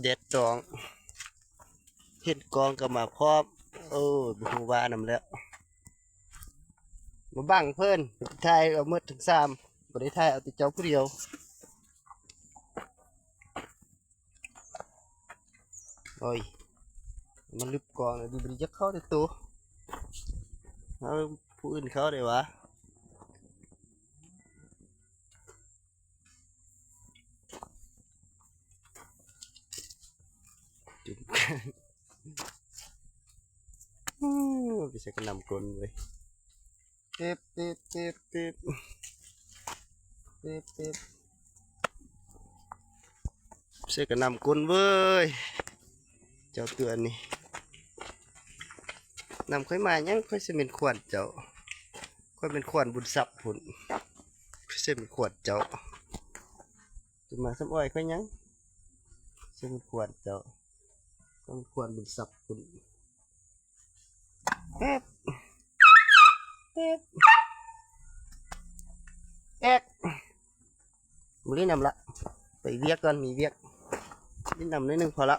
ແດດຕອງ ເຫັນກອງກໍມາພ້ອມ. ໂອ້ຍ ບໍ່ຮູ້ວ່ານຳແລ້ວ ມາບັງເພິ່ນ ຖ່າຍເອົາໝົດທັງສາມ ບໍ່ໄດ້ຖ່າຍເອົາແຕ່ເຈົ້າຜູ້ດຽວ. ໂອ້ຍ ມັນລຶບກອງແລ້ວ ດີບໍ່ດີຈັກເຂົ້າແຕ່ໂຕ ເອົາຜູ້ອື່ນເຂົ້າໄດ້ຫວາ. ຈຸ້ມ ໂອ້ ໄປໃສ່ກະນຳກົ້ນເວີຍ ເຕັບ ເຕັບ ເຕັບ ເຕັບ ເຕັບ ເຕັບ ໃສ່ກະນຳກົ້ນເວີຍ ເຈົ້າຕົວນີ້. ນຳຂ້ອຍມາຫຍັງ? ຂ້ອຍຊິແມ່ນຂວັນເຈົ້າ ຂ້ອຍແມ່ນຂວັນບຸນຊັບພຸ້ນ ຂ້ອຍຊິແມ່ນຂວັນເຈົ້າ. ຈະມາສ່ຳອ້ອຍຂ້ອຍຫຍັງ? ຊິແມ່ນຂວັນເຈົ້າ ຕ້ອງຂວັນບຸນຊັບພຸ້ນ. ແອບ ແອບ ແອກ ບໍ່ຫຼິ້ນນຳລະ ໄປວຽກກ່ອນ ມີວຽກ ຫຼິ້ນນຳໜ້ອຍໜຶ່ງພໍລະ.